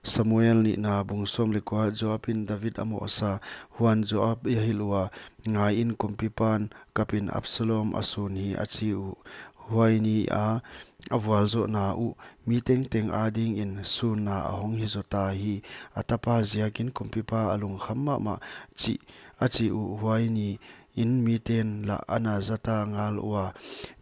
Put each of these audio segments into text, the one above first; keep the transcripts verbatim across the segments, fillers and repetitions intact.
Samuel nihna bung sawm leh kua. Joab in David a mohsa. Huan Joab a hilh ua, Ngaiin, kumpipan kapin Absalom a sun hi, a chi uh. Huai ni a a vualzohna uh mi tengteng adingin sunna a hong hi zaw ta hi. A tapa ziakin kumpipa a lungkham mahmah chih a chi uh. Huai ni in miten lah a na zata ngal ua,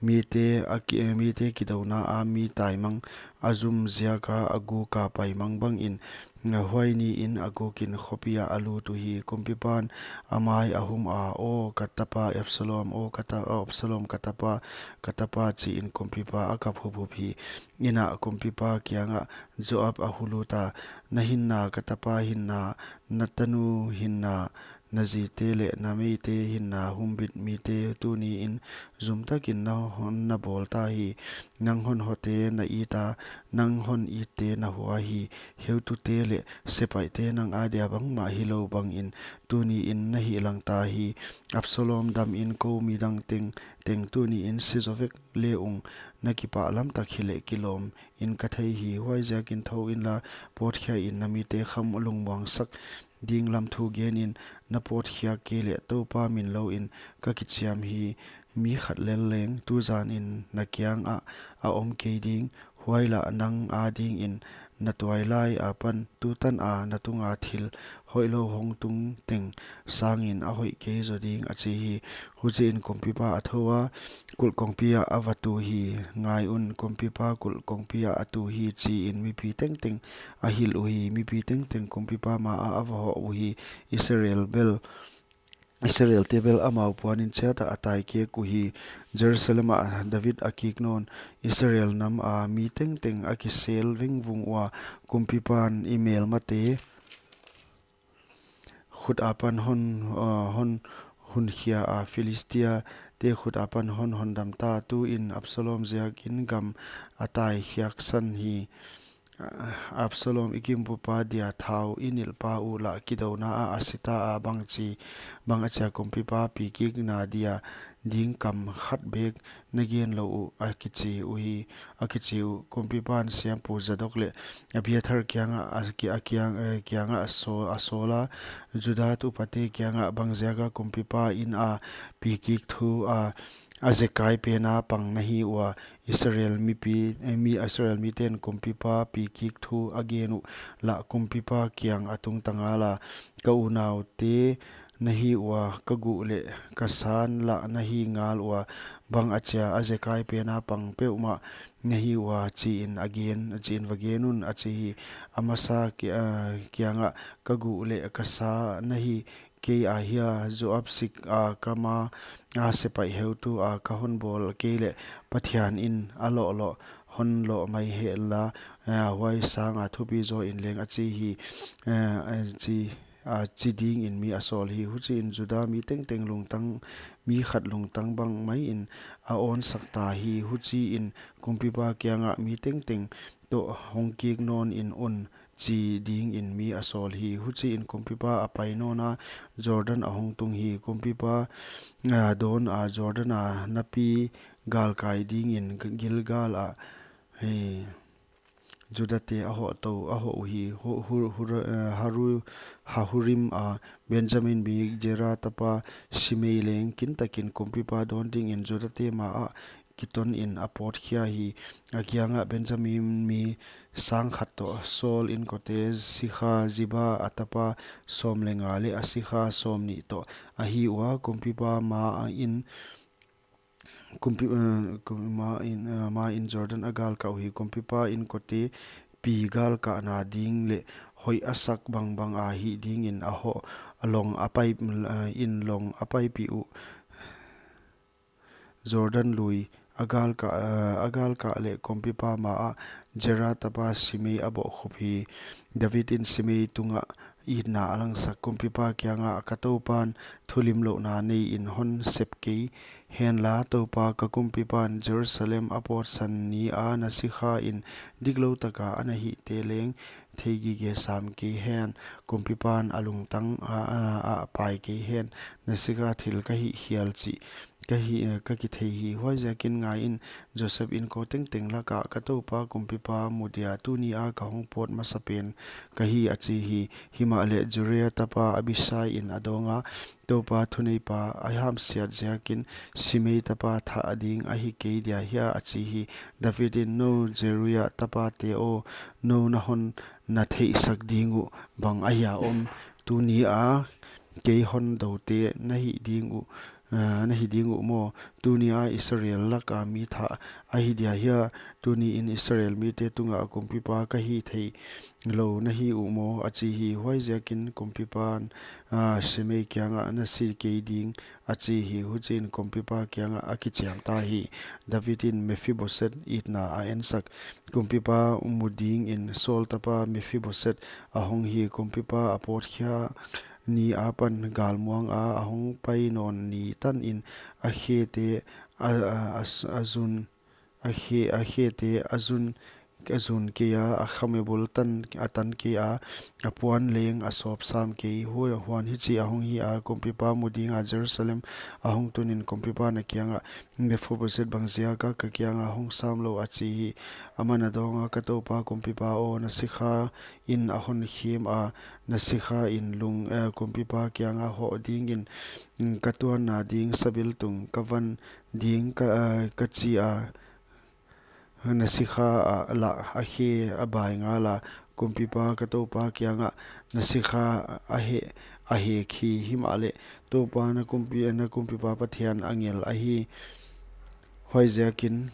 mite a ki, mite kidouna a mi taimang, a zum ziaka a guka paimang bangin, huai ni in a gukin khopi ah a lut uhi. Kumpipan a mai a hum a, Aw ka tapa Absalom, aw ka ta, Absalom ka tapa, ka tapa, chi in kumpipa a kap huphup hi. Inn ah kumpipa kiangah Joab a huluta, Na hinna, ka tapa hinna, na tanu hinna, na zite leh na meite hinna humbit mite tuni in zumtakin na hon na bawl ta hi. Nang hon hote na it a, nang hon itte na hua hi. Heutute leh sepaihte nang adia bangmah hilou bangin tuni in na hihlang ta hi. Absalom damin kou midang tengteng tuni in si zaw vek le ung, na kipahlam tak hileh kilawm in ka thei hi. Huaiziakin thou inla, pawtkhiain na mite kham lungmuangsak ding lam thu genin, na pawtkhiak kei leh Toupa min louin ka kichiam hi. Mi khat lel leng tuzanin na kiangah a om kei ding. Huai lah nang adingin na tuailai apan tutan a na tunga thil hoihlou hong tung teng sangin a hoih kei zaw ding, a chi hi. Huchiin kumpipa a thou a, kulh kongpi ah a va tu hi. Ngai un, kumpipa kulh kongpi ah a tu hi, chi in mipi tengteng a hilh uhi. Mipi tengteng kumpipa ma ah a va hoh uhi. Israel bel, Israelte bel amau puanin chiat ah a tai kek uhi. Jerusalem ah David a kik nawn, Israel nam a mi tengteng a kisel vengvung ua, kumpipan i melmate khut apan hon, ah, hon hunkhia a, Philistia te khut apan hon hondam ta. Tuin Absalom ziakin gam a tai khiak san hi. Ah, Absalom i kimpupa dia thau i nilhpa uh lah kidouna ah a si ta a, bangchi, bang achia kumpipa pi kikna dia ding kam khat bek na gen lou uh, a kichi uhi, a kichi uh. Kumpipan siampu Zadok leh Abiathar kiangah a ki, a kiang, eh, kiangah a sawl, a sawl a, Juda upate kiangah, Bangziaka kumpipa inn a pi kik thu a, a zekai pena pang na hi ua, Israel mipi, eh, mi, Israel miten kumpipa pi kik thu a gen uh lah kumpipa kiang a tungta ngal a, ka unaute na hi ua, ka guh leh ka san lah na hi ngal ua, bang achia a zekai pena pang peuhmah na hi ua, chi in a gen, chi in va gen un, a chi hi. Amasa ki, ah, kiangah, Ka guh leh ka sa na hi kei ahia, Joab sik a ka ma a sepaih heutu a ka hon bawl kei leh Pathian in a loh loh hon loh mai henla, ah, huai sanga thupi zaw in leng, a chi hi, ah, a chi a chi dingin mi a sawl hi. Huchiin Juda mi tengteng lungtang, mi khat lungtang bang maiin a awnsak ta hi. Huchiin kumpipa kiangah, Mi tengteng toh hong kik nawn in un, chi dingin mi a sawl hi. Huchiin kumpipa a pai nawn a, Jordan a hong tung hi. Kumpipa, ah, dawn a Jordan a napi galkai dingin Gilgal ah, hei, Judate a hoh tou, a hoh uhi. Hu-, hu-, hu-, eh, Haru-, Hahurim a Benjamin mi Gera tapa Simei leng kintakin kumpipa dawn dingin Judate ma ah kitonin a pawtkhia hi. A kiangah, Benjamin mi sang khat toh, Saul inkote sikha Ziba a tapa sawm leh nga leh a sikha sawmnih toh ahi ua, kumpipa ma in kumpi, eh, kum-, ma in, eh, ma in Jordan a galkah uhi. Kumpipa inkote pi galkahna ding leh hoih a sak bangbang a hih dingin a hoh, a long a pai, eh, in long a paipih uh Jordan lui a galkah, eh, a galkah leh kumpipa ma ah Gera tapa Simei a bohkhup hi. David in Simei tungah, itna a langsak. Kumpipa kiangah, ka toupan thulimlouhna nei in hon sep kei henla, Toupa ka kumpipan Jerusalem a pawtsan ni a na sikha in diklou taka ana hihte leng theigige sam kei hen. Kumpipan a lungtang a, a, a pai kei hen. Na sikha thil ka hih hial chih ka hi, eh, ka kithei hi. Huaiziakin ngaiin, Joseph inkote tengteng laka ka toupa kumpipa mu dia tuni a ka hong pawt masapen ka hi, a chi hi. Himahleh Zeruia tapa Abishai in a dawnga, Toupa thuneipa a hamsiat ziakin Simei tapa thah ding ahi kei dia hia, a chi hi. David in, nou Zeruia tapate aw, nou na hon na theihsak ding uh bang ahia om? Tuni a kei hon doute na hih ding uh, ah, na hi ding uh maw? Tuni a Israel laka mi thah ahi dia hia? Tuni in Israel mite tunga kumpipa ka hi theilou na hi uh maw? A chi hi. Huaiziakin kumpipan, ah, Simei kiangah, na si kei ding, a chi hi. Huchiin kumpipa kiangah a kichiam ta hi. David in Mephiboset itna a ensak. Kumpipa mu dingin Saul tapa Mephiboset a hong hi. Kumpipa a pawtkhia ni apan galmuang a a hong pai nawn ni tanin a khete a, a, a, a zun, a khe, a khete a zun, a zun kei a, a khamebul tan, a tan kei a, a puan leng a sawp sam kei. Hu-, huan hichi a hong hi a, kumpipa mu dinga Jerusalem a hong tunin kumpipan a kiangah, Mephiboset, bangziaka ka kianga hong samlou? A chi hi. Aman a dawnga, ka toupa kumpipa aw, na sikha in a hon khem a, na sikha in lung, eh, kumpipa kianga hoh dingin, mm, ka tuanna ding sabiltung ka van ding ka, eh, ka chi a, na sikha a lah a khe a bai ngal a. Kumpipa ka toupa kiangah na sikha a he, a he khi, himahleh Toupa na kumpi, na kumpipa Pathian angel ahi. Huaiziakin,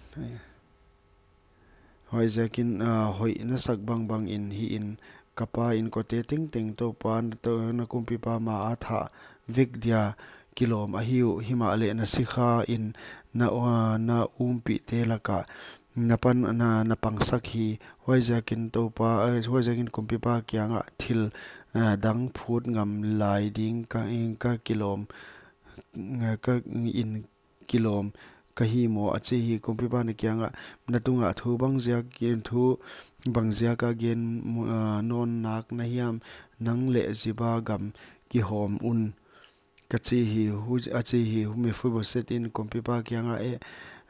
huaiziakin, ah, hoih na sak bangbangin hihin, ka pa inkote tengteng Toupa na to-, na kumpipa maa thah vek dia kilawm ahi uh. Himahleh na sikha in na, ah, na umpihte laka na pan, na, na pangsak hi. Huaiziakin Toupa, eh, huaiziakin kumpipa kiangah thil, eh, dang phut ngam lai ding ka, ka kilawm, eh, ka in kilawm ka hi maw? A chi hi. Kumpipan a kiangah, na tungah thu bangziak, thu bangziaka gen mu-, ah, nawn nak na hiam? Nang leh Ziba gam kihawm un, ka chi hi. Hu-, a chi hi. Mephiboset in kumpipa kiangah, eh,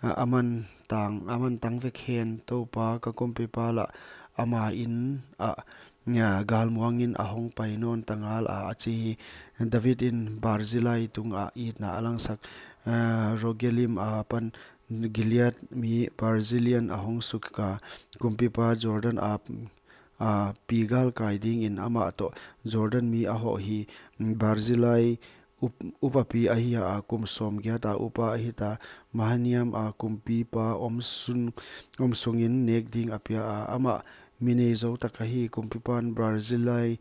ah, aman tang, aman tang vek hen, Toupa ka kumpipa lah ama in ah, nya, galmuangin a hong pai nawn ta ngal a, a chi hi. David in Barzillai tungah itna a langsak. Ah, Rogelim apan Gilead mi Barzillai a hong suk a, kumpipa Jordan a, a pi galkai dingin amah toh Jordan mi a hoh hi. Barzillai up-, upapi ahi a, kum sawmgiat a upa ahi ta. Mahanaim a kumpipa om sun, om sungin nek ding a pia a, amah mi nei zou tak ahi. Kumpipan Barzillai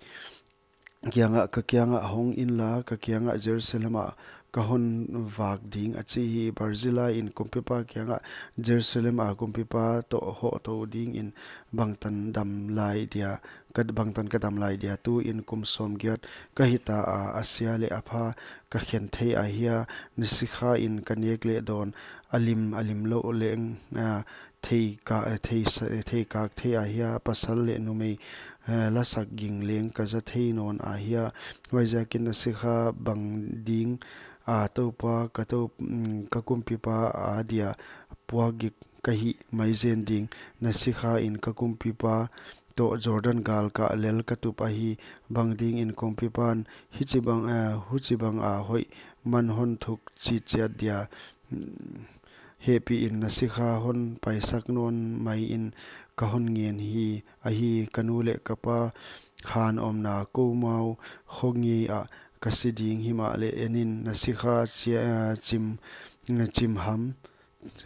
kiangah, ka kiangah hong inla, ka kiangah Jerusalem ah ka hon vak ding, a chi hi. Barzillai in kumpipa kiangah, Jerusalem a kumpipa toh hoh tou dingin bangtan dam lai dia, ka, bangtan ka dam lai dia? Tuin kum sawmgiat ka hita a, a sia leh a pha ka khen thei ahia? Na sikha in ka nek leh dawn a lim, a limlouh leng, ah, thei ka, eh, thei sa, eh, thei kak thei ahia? Pasal leh numei, eh, lasak ging leng ka za thei nawn ahia? Huaiziakin na sikha bang ding a, Toupa ka tou, mm, ka kumpipa a dia puak gik ka hih maizen ding. Na sikha in ka kumpipa toh Jordan gal kah lel ka tup ahi. Bang dingin kumpipan hichibang, eh, huchibang a hoih man hon thuk chitchiat dia? Hehpih in na sikha hon paisak nawn mai in, ka hon ngen hi. Ahi, ka nu leh ka pa han omna Koumau kho ngei ah ka si ding. Himahleh en in, na sikha chia, ah, chim, chim ham,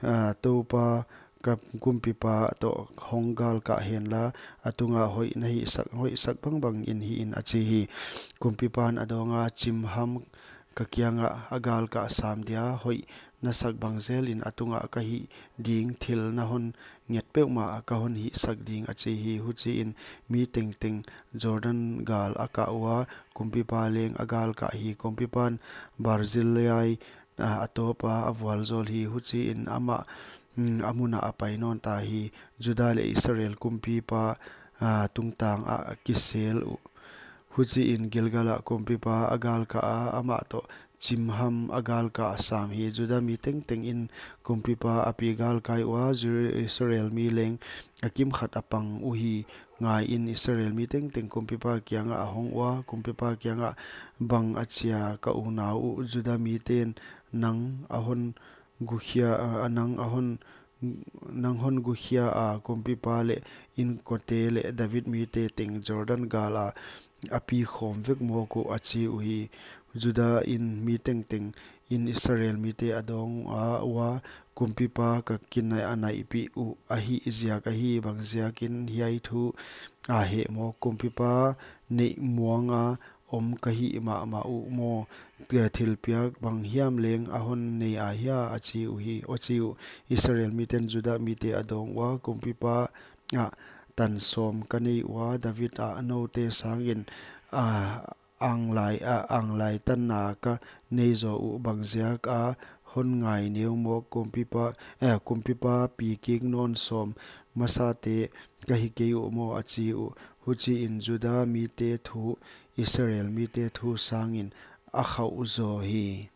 ah, Toupa ka kumpipa toh hong gal kah henla, a tunga hoih na hihsak, hoihsak bangbangin hih in, a chi hi. Kumpipan a dawnga, chim ham, ka kiangah a gal kah sam dia, hoih na sak bang zelin a tungah ka hih ding. Thil na hon nget peuhmah ka hon hihsak ding, a chi hi. Huchiin mi tengteng Jordan gal a kah ua, kumpipa leng a galkah hi. Kumpipan Barzillai, a, a tawpa a vualzawl hi. Huchiin amah, mm, a munah a pai nawn ta hi. Juda leh Israel kumpipa, a, tungtang ah a kisel uh. Huchiin Gilgal ah kumpipa a galkah a, amah toh Chimham a galkah a sam hi. Juda mi tengtengin kumpipa a pi galkai ua, Ju-, Israel mi leng a kimkhat a pang uhi. Ngaiin, Israel mi tengteng kumpipa kiangah a hong ua, kumpipa kiangah, "Bang achia ka unau uh, Juda miten nang a hon gukhia, a, nang a hon, nang hon gukhia a, kumpipa leh inkote leh David mite teng Jordan gal ah a pi khawm vek mawk uh," a chi uhi. Juda in mi tengtengin Israel mite a dawng a ua, "Kumpipa ka kinai a naihpih uh ahih ziak ahi, bang ziakin hiai thu a heh maw? Kumpipa neih muang a om ka hih mahmah uh maw? Thilpiak bang hiam leng a hon nei a hia?" a chi uhi, a chi uh. Israel miten Juda mite a dawng ua, "Kumpipa ah tan sawm ka nei ua, David ah noute sangin, a, anglai, a, anglai tanna ka nei zaw uh, bang ziak a hon ngai neu maw? Kumpipa, eh, kumpipa pi kik nawn sawm masate ka hi kei uh maw?" a chi uh. Huchiin Juda mite thu Israel mite thu sangin a khauh zaw hi.